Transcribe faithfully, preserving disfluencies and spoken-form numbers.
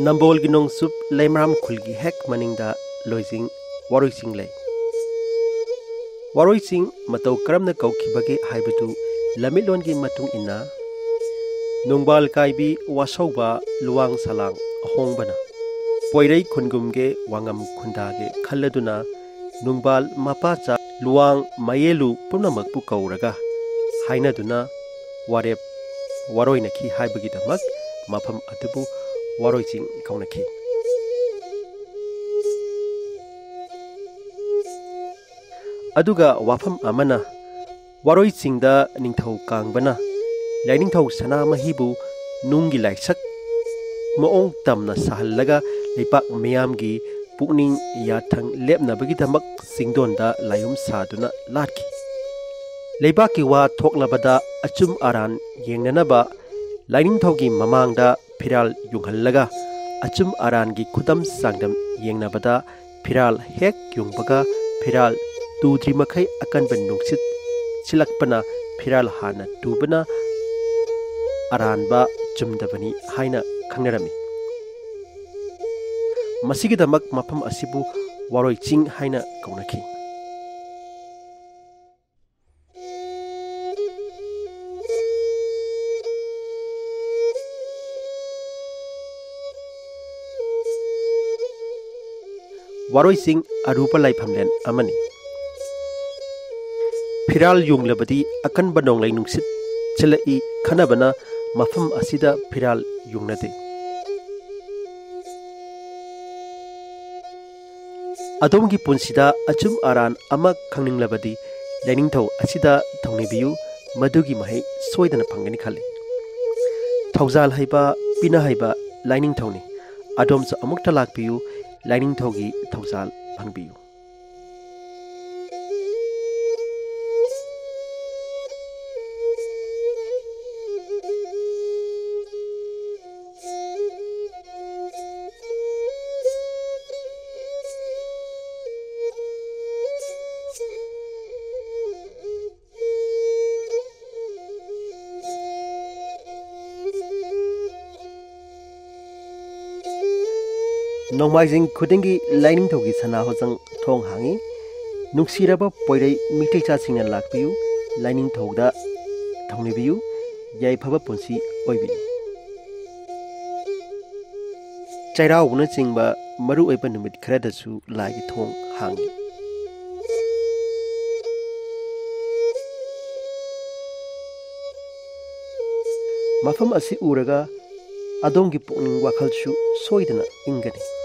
ꯅꯝꯕꯣꯜꯒꯤ ꯅꯣꯡꯆꯨꯞ ꯂꯩꯃꯔꯥꯝ ꯈꯨꯜꯒꯤ ꯍꯦꯛ ꯃꯅꯤꯡꯗ ꯂꯣꯏꯖꯤꯡ ꯋꯥꯔꯣꯏ ꯆꯤꯡ ꯂꯩ꯫ ꯋꯥꯔꯣꯏ ꯆꯤꯡ ꯃꯇꯧ ꯀꯔꯝꯅ ꯀꯧꯈꯤꯕꯒꯦ ꯍꯥꯏꯕꯗꯨ ꯂꯝꯃꯤꯠꯂꯣꯟꯒꯤ ꯃꯇꯨꯡ ꯏꯟꯅ, ꯅꯨꯡꯕꯥꯜ ꯀꯥꯏꯕꯤ ꯋꯥꯁꯧꯕ ꯂꯨꯋꯥꯡ ꯁꯂꯥꯡ ꯑꯍꯣꯡꯕꯅ ꯄꯣꯏꯔꯩ ꯈꯨꯟꯒꯨꯝꯒꯦ ꯋꯥꯉꯝ ꯈꯨꯟꯗꯥꯒꯦ ꯈꯜꯂꯗꯨꯅ ꯅꯨꯡꯕꯥꯜ ꯃꯄꯥꯆꯥ ꯂꯨꯋꯥꯡ ꯃꯌꯦꯂꯨ ꯄꯨꯝꯅꯃꯛꯄꯨ ꯀꯧꯔꯒ ꯍꯥꯏꯅꯗꯨꯅ ꯋꯥꯔꯦꯞ ꯋꯥꯔꯣꯏꯅꯈꯤ ꯍꯥꯏꯕꯒꯤꯗꯃꯛ ꯃꯐꯝ ꯑꯗꯨꯕꯨ ꯋꯥꯔꯣꯏ ꯆꯤꯡ ꯀꯧꯅꯈꯤ꯫ ꯑꯗꯨꯒ ꯋꯥꯐꯝ ꯑꯃꯅ, ꯋꯥꯔꯣꯏ ꯆꯤꯡꯗ ꯅꯤꯡꯊꯧ ꯀꯥꯡꯕꯅ ꯂꯥꯏꯅꯤꯡꯊꯧ ꯁꯅꯥꯃꯍꯤꯕꯨ ꯅꯨꯡꯒꯤ ꯂꯥꯏꯁꯛ ꯃꯑꯣꯡ ꯇꯝꯅ ꯁꯥꯍꯜꯂꯒ ꯂꯩꯄꯥꯛ ꯃꯤꯌꯥꯝꯒꯤ ꯄꯨꯛꯅꯤꯡ ꯌꯥꯊꯪ ꯂꯦꯞꯅꯕꯒꯤꯗꯃꯛ ꯆꯤꯡꯗꯣꯟꯗ ꯂꯥꯏꯌꯨꯝ ꯁꯥꯗꯨꯅ ꯂꯥꯠꯈꯤ꯫ ꯂꯩꯕꯥꯛꯀꯤ ꯋꯥ ꯊꯣꯛꯂꯕꯗ ꯑꯆꯨꯝ ꯑꯔꯥꯟ ꯌꯦꯡꯅꯅꯕ ꯂꯥꯏꯅꯤꯡꯊꯧꯒꯤ ꯃꯃꯥꯡꯗ ꯐꯤꯔꯥꯜ ꯌꯨꯡꯍꯜꯂꯒ ꯑꯆꯨꯝ ꯑꯔꯥꯟꯒꯤ ꯈꯨꯗꯝ ꯆꯥꯡꯗꯝ ꯌꯦꯡꯅꯕꯗ ꯐꯤꯔꯥꯜ ꯍꯦꯛ ꯌꯨꯡꯕꯒ ꯐꯤꯔꯥꯜ ꯇꯨꯗ꯭ꯔꯤꯃꯈꯩ ꯑꯀꯟꯕ ꯅꯨꯡꯁꯤꯠ ꯁꯤꯜꯂꯛꯄꯅ ꯐꯤꯔꯥꯜ ꯍꯥꯟꯅ ꯇꯨꯕꯅ ꯑꯔꯥꯟꯕ ꯆꯨꯝꯗꯕꯅꯤ ꯍꯥꯏꯅ ꯈꯪꯅꯔꯝꯃꯤ꯫ ꯃꯁꯤꯒꯤꯗꯃꯛ ꯃꯐꯝ ꯑꯁꯤꯕꯨ ꯋꯥꯔꯣꯏ ꯆꯤꯡ ꯍꯥꯏꯅ ꯀꯧꯅꯈꯤ꯫ ꯋꯥꯔꯣꯏ ꯆꯤꯡ ꯑꯔꯨꯕ ꯂꯥꯏꯐꯝꯂꯦꯟ ꯑꯃꯅꯤ꯫ ꯐꯤꯔꯥꯜ ꯌꯨꯡꯂꯕꯗꯤ ꯑꯀꯟꯕ ꯅꯣꯡꯂꯩ ꯅꯨꯡꯁꯤꯠ ꯁꯤꯜꯂꯛꯏ ꯈꯟꯅꯕꯅ ꯃꯐꯝ ꯑꯁꯤꯗ ꯐꯤꯔꯥꯜ ꯌꯨꯡꯅꯗꯦ꯫ ꯑꯗꯣꯝꯒꯤ ꯄꯨꯟꯁꯤꯗ ꯑꯆꯨꯝ ꯑꯔꯥꯟ ꯑꯃ ꯈꯪꯅꯤꯡꯂꯕꯗꯤ ꯂꯥꯏꯅꯤꯡꯊꯧ ꯑꯁꯤꯗ ꯊꯧꯅꯤꯕꯤꯌꯨ, ꯃꯗꯨꯒꯤ ꯃꯍꯩ ꯁꯣꯏꯗꯅ ꯐꯪꯒꯅꯤ ꯈꯜꯂꯤ꯫ ꯊꯧꯖꯥꯜ ꯍꯩꯕ, ꯄꯤꯅ ꯍꯩꯕ ꯂꯥꯏꯅꯤꯡꯊꯧꯅꯤ꯫ ꯑꯗꯣꯝꯁꯨ ꯑꯃꯨꯛꯇ ꯂꯥꯛꯄꯤꯌꯨ, ꯂꯥꯏꯅꯤꯡꯊꯧꯒꯤ ꯊꯧꯖꯥꯜ ꯐꯪꯕꯤꯌꯨ꯫ ꯅꯣꯡꯃꯥꯏꯖꯤꯡ ꯈꯨꯗꯤꯡꯒꯤ ꯂꯥꯏꯅꯤꯡꯊꯧꯒꯤ ꯁꯅꯥ ꯍꯣꯆꯪ ꯊꯣꯡ ꯍꯥꯡꯏ꯫ ꯅꯨꯡꯁꯤꯔꯕ ꯄꯣꯏꯔꯩ ꯃꯤꯇꯩꯆꯥꯁꯤꯡꯅ ꯂꯥꯛꯄꯤꯌꯨ, ꯂꯥꯏꯅꯤꯡꯊꯧꯗ ꯊꯧꯅꯤꯕꯤꯌꯨ, ꯌꯥꯏꯐꯕ ꯄꯨꯟꯁꯤ ꯑꯣꯏꯕꯤꯌꯨ꯫ ꯆꯩꯔꯥꯎꯕꯅꯆꯤꯡꯕ ꯃꯔꯨꯑꯣꯏꯕ ꯅꯨꯃꯤꯠ ꯈꯔꯗꯁꯨ ꯂꯥꯏꯒꯤ ꯊꯣꯡ ꯍꯥꯡꯏ꯫ ꯃꯐꯝ ꯑꯁꯤ ꯎꯔꯒ ꯑꯗꯣꯝꯒꯤ ꯄꯨꯛꯅꯤꯡ ꯋꯥꯈꯜꯁꯨ ꯁꯣꯏꯗꯅ ꯏꯪꯒꯅꯤ꯫